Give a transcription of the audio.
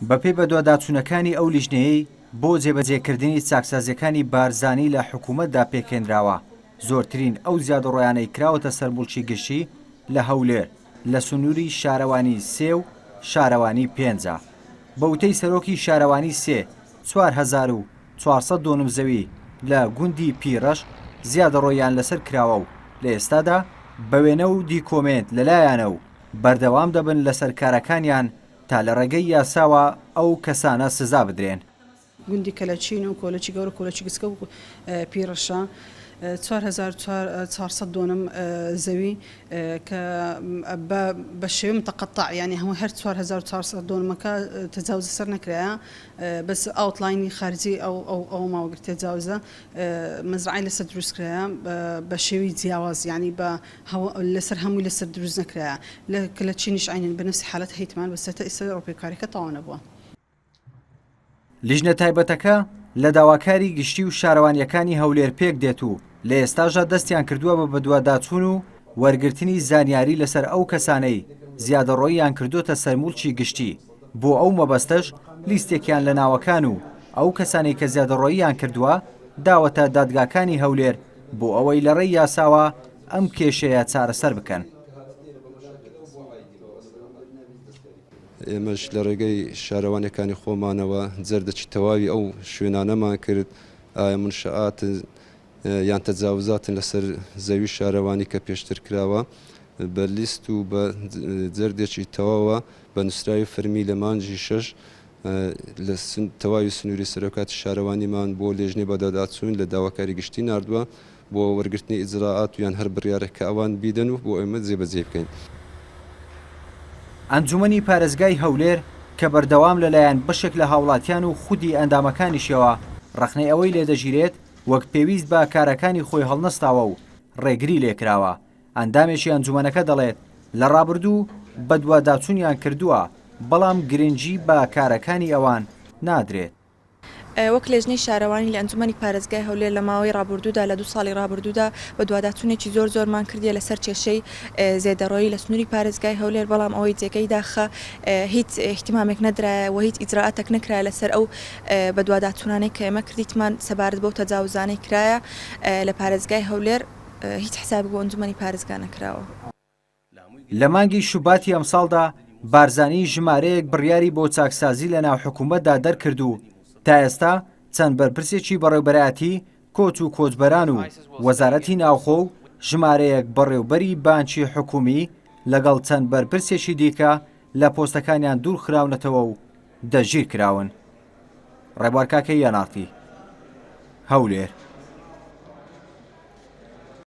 بەپێی بەدواداچوونەکانی ئەو لیژنەیەی بۆ جێبەجێکردنی چاکسازییەکانی بارزانی لە حکوومەتدا پێکهێنراوە، زۆرترین ئەو زیادەڕۆیانەی کراوەتە سەر موڵکی گشتی لە هەولێر لە سنووری شارەوانی سێ و شارەوانی پێنجە. بە وتەی سەرۆکی شارەوانی سێ، 4400 دۆنم زەوی لە گوندی پیرەش زیادەڕۆییان لەسەر کراوە و لە ئێستادا بە وێنە و دیکۆمێنت لەلایانە و بەردەوام دەبن لەسەر کارەکانیان تا لە ڕێگەی یاساوە ئەو کەسانە سزا بدرێن. گوندی کەلەچین و کۆلەچی گەورە و کۆلەچی گچکە و پیرەشە 4400 دۆنم زەوی کە بە بە شێوەی متقطع یانی هەموو هەر 4400 دۆنمەکە تەجاوزە سەر نەکرایە بەس ئاوتلاینی خارجی ئەو ئەو ئەوە ماوە گرت تەجاوزە مەزرعەی لەسەر دروست کرایە بە شێوەی جیاواز یانی بە هەوە لەسەر هەمووی لەسەر دروست نەکرایە لە کەلەچینیش عەینەن بە نەفسی حالەت هەیتمان بەس تا ئیستا ڕۆپێکاریەکە تەواو نەبووە. لیژنە تایبەتەکە لە داواکاری گشتی و شارەوانییەکانی هەولێر پێکدێت و لە ئێستاشدا دەستیان کردووە بە بەدواداچوون و وەرگرتنی زانیاری لەسەر ئەو کەسانەی زیادەڕۆییان کردۆتە سەر موڵکی گشتی، بۆ ئەو مەبەستەش لیستێکیان لە ناوەکان و ئەو کەسانەی کە زیادەڕۆییان کردووە داوەتە دادگاکانی هەولێر بۆ ئەوەی لەڕێی یاساوە ئەم کێشەیە چارەسەر بکەن. ئێمەش لە ڕێگەی شارەوانیەکانی خۆمانەوە جەردەکی تەواوی ئەو شوێنانەمان کرد، ئایا منشئاتن یان تەجاوزاتن لەسەر زەوی شارەوانی کە پێشتر کراوە، بە لیست و بە جەردێکی تەواوە بە نووسراوی فەرمی لە مانگی شەش لە تەواوی سنووری سەرۆکاتی شارەوانیمان بۆ لێژنەی بەدواداچوون لە داواکاری گشتی ناردووە. بۆ وەرگرتنی ئیجرائات و یان هەر بڕیارێک کە ئەوان بیدەن و بۆ ئێمە جێبەجێی بکەین. ئەنجومەنی پارێزگای هەولێر کە بەردەوام لەلایەن بەشێک لە هاوڵاتیان و خودی ئەندامەکانیشیەوە ڕەخنەی ئەوەی لێدەگیرێت وەک پێویست بە کارەکانی خۆی هەڵنەستاوە و ڕێگری لێکراوە، ئەندامێکی ئەنجومەنەکە دەڵێت، لە ڕابردوو بەدواداچونیان کردووە، بەڵام گرنگی بە کارەکانی ئەوان نادرێت. وەک لێژنەی شارەوانی لە ئەنجومەنی پارێزگای هەولێر لە ماوەی ڕابوردوودا لە دوو ساڵی ڕابردوودا بەدواداچوونێکی زۆر زۆرمان کردیە لەسەر کێشەی زێدەڕۆیی لە سنووری پارێزگای هەولێر بەڵام ئەوەی جێگەی داخە هیچ ئیهتیمامێک نەدرایە و هیچ ئیجرائاتێک نەکرایە لەسەر ئەو بەدواداچوونانەی کە ئێمە کردیتمان سەبارەت بەو تەجاوزانەی کرایە لە پارێزگای هەولێر هیچ حسابێک بۆ ئەنجومەنی پارێزگا نەکراوە. لە مانگی شوباتی ئەمساڵدا بارزانی ژمارەیەک بڕیاری بۆ چاکسازی لە ناو حکوومەتدا دەرکرد و تا ئێستا چەند بەرپرسێکی بەڕێوبەرایەتی کۆچ و کۆچبەران و وەزارەتی ناوخۆ و ژمارەیەک بەڕێوبەری بانکی حکوومی لەگەڵ چەند بەرپرسێکی دیکە لە پۆستەکانیان دوورخراونەتەوە و دەستگیرکراون. ڕێبوار کاکەیی، ئەن ئاڕ تی، هەولێر.